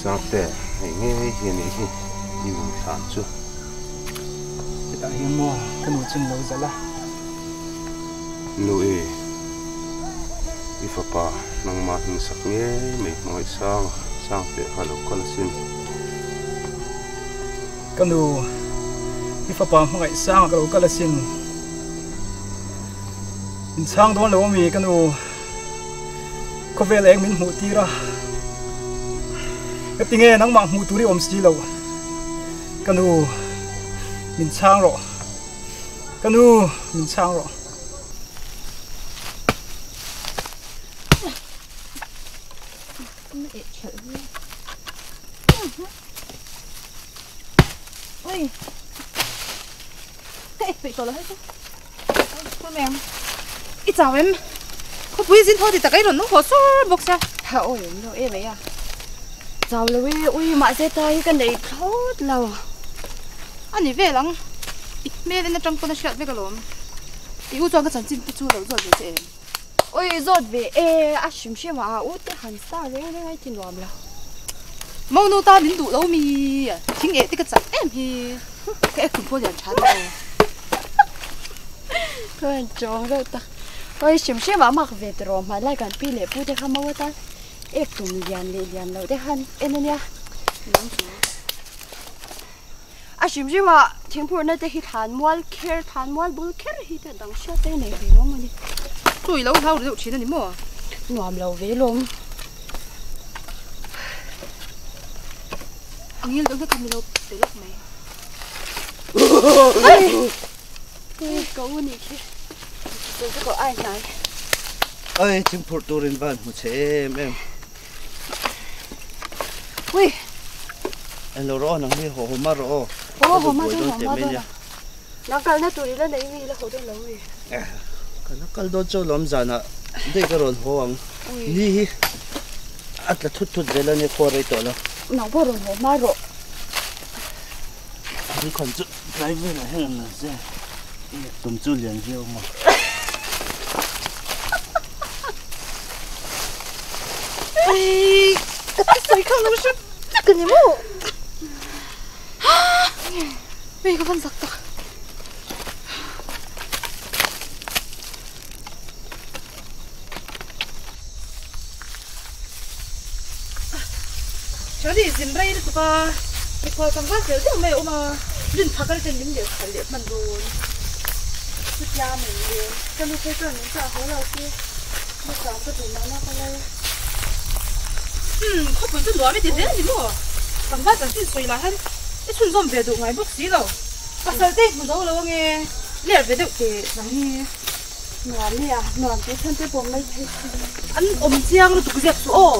Sangte, hei ngei hi a nih hi i nu thlan chu. Hetah hian maw ka nu chin lo zalh a. Nu i, i fapa nangmah hmingsak ngei mai hmangaih sang a, Sangte kha lo kal asin. Ka nu, i fapa hmangaih sang a ka lo kal asin. Min chhang dawn lo ami ka nu? Khawvel eng min hmuh tir a, ka ti nge nangmah hmuh tur i awm si lo. Ka nu, min chhang rawh. Ka nu, min chhang rawh. I chau em? Khawpui zin thaw ti tak ei rawn nung haw sur bawk sia. Ha awi em lo em ei a. Chau lo e, ui mahse ta hi ka nei thlawt lo. A ni vel ang, i hmel en atang pawn a hriat vek alawm. I u chuan ka chanchin te chu lo zawt ve che em? Ui zawt ve e, a hrim hrim a, u te han sa reng reng a i ti nuam lo. Monu ta min duh lo mi, thing eh te ka chak em hi, ka ek tum pawh lian tha deuh aw. Ka rawn chawng deuh tak. Ui hrim hrim a mak ve tiraw hmanlai kan pi leh pu te kha mo atan ek tum lian leh lian loh te khan en ania. A hrim hrim a thingphurhna te hi thlan mual kher thlan mual bul kher hi te dang hriat te nei ve lo mawni. Chu i lo hlau ri deuh thin a ni maw? Nuam lo ve lawm. A ngil deuh hlek kha mi lo pe lawk mai. Ka u nih khi. Chu chu ka ai hnai. Oi thingphurh turin van hmu che em em. Ui. En lo rawh nang hi haw haw ma rawh aw. Aw haw ma dawn haw ma dawn a. Nang kalna tur i la nei mi i la haw dawn lo mi. Ka la kal dawn chu lawm zanah daih ka rawn haw ang. Ni hi a tla thut thut zel a nia khaw rei tawh lo. Nang pawh rawn haw hma rawh. Ni khawn chu tlai velah hian an la zel. Tum chu lian viau maw. Ui, ka sawi kha lo hre vek a ni maw? Ui, ka van zak tak. Chani zin rei lutuk a, mikhual tlangval tel deuh mai a awm a, rin phak a ten min leh khalh leh hman dawn. Chutia mai le, ka nu phei chuan min chah haw lo se, ni chang ka duh mahna ka lai a. Umm, khawpui chu nuam i ti hle a ni maw? Tlangval chanchin sawi lah hian i chhunzawm ve duh ngai bawk si lo. Pasal te i hmu zo lo ange, ler ve deuh teh nang hi. Nuam e a, nuam tih chhan te pawh mai thei. An awm chiang lutuk ziak chu aw.